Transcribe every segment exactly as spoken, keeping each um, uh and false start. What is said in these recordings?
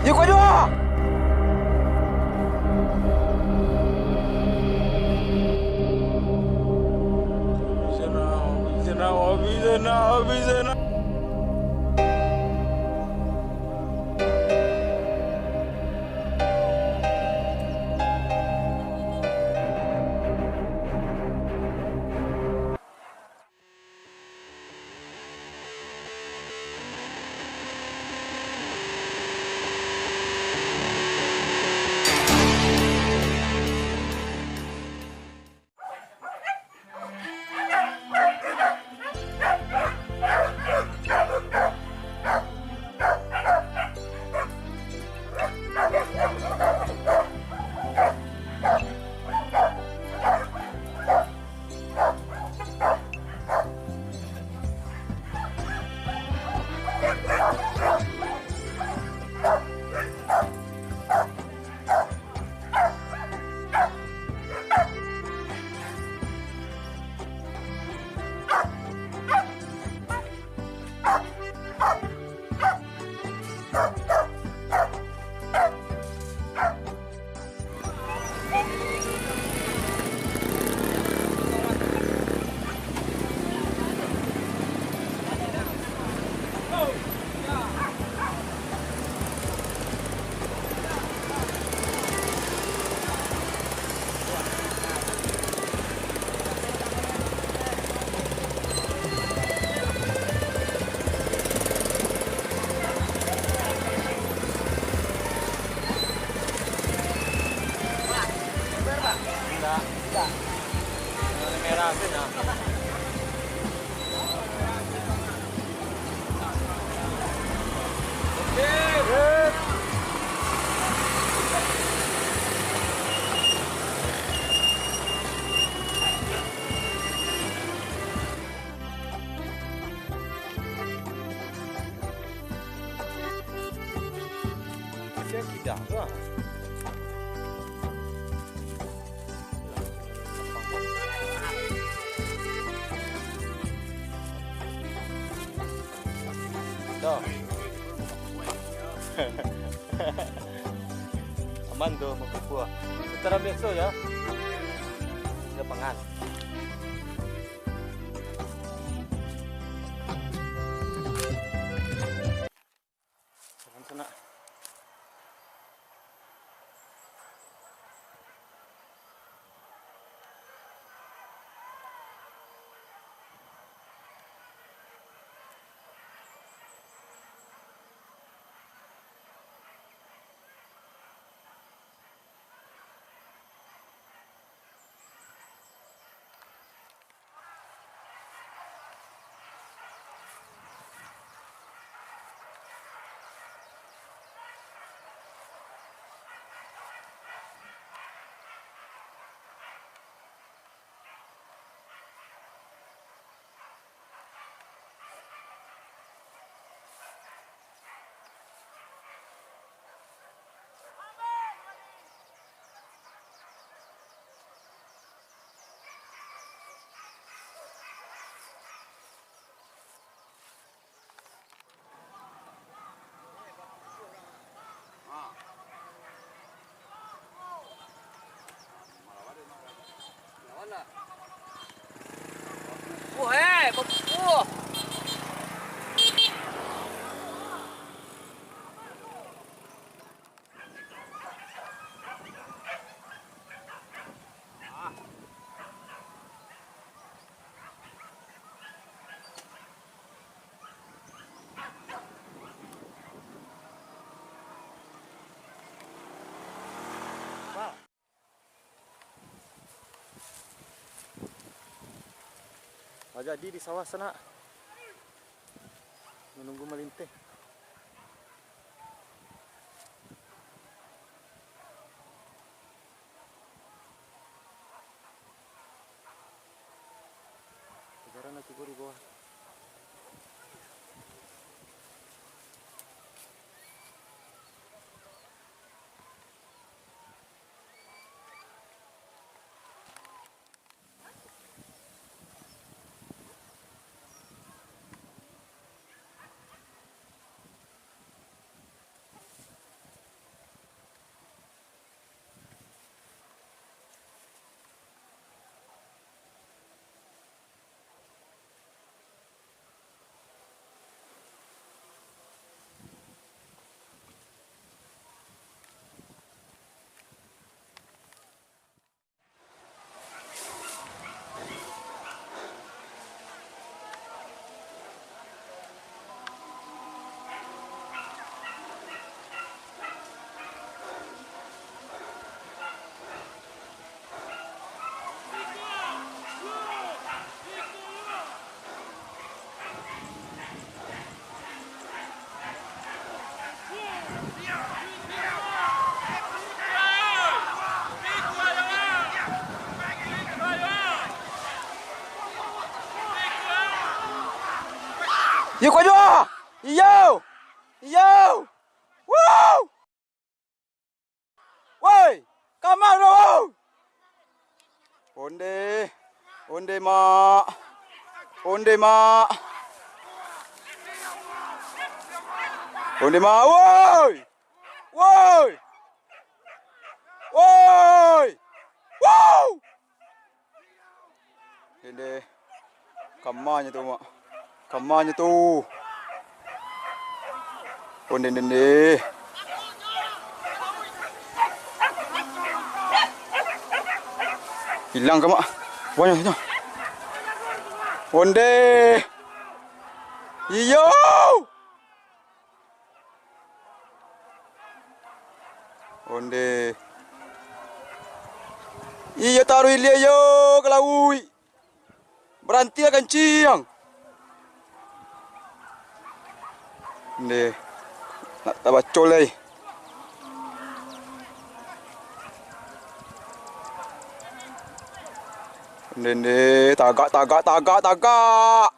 Iko juo! Indak. Indak. Warna merah tu, nah. Macam kidah tu lah. Dah. Aman tu, makukua. Putaran biaso ja. Lapangan. Sanak-sanak. Wah, eh, bapupuh. Lah jadi di sawah sanak, manunggu malinteh. Jarang lah tibo di bawah. Iyo, ko juo! Iyo! Iyo! Woo! Woi! Kama lo, woi! Onde! Onde, Mak! Onde, Mak! Onde, Mak! Woi! Woi! Woi! Woo! Dende. Kamanyo tu, Mak. Kamanyo tu. Onde, dende. Ilang ka, Mak. Banyak, banyak. Onde. Iyo. Onde. Iyo, taruih ilia iyo ka lauik. Barantilah kanciang. Onde. Nak tabacol lai. Onde, onde. Tagak, tagak, tagak, tagak.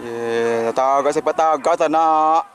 Ye, tagak, sepak tagak sanak.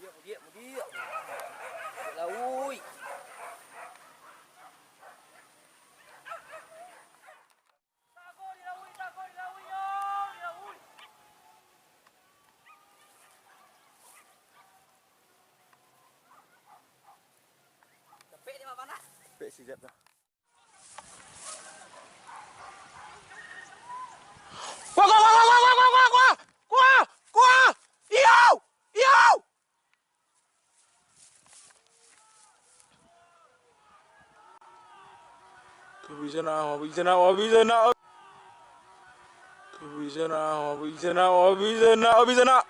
Mudiak, mudiak, mudiak. Mudiak lauik. Capek dia, Mak Panas. Capek si Jep tu. Kuah, kuah, kuah, kuah, kuah, kuah, kuah, kuah, kuah, kuah, kuah, iyo, iyo. Ka bisa nak, ka bisa nak, ka bisa nak. Ka bisa nak, ka bisa nak, ka bisa nak, ka bisa nak.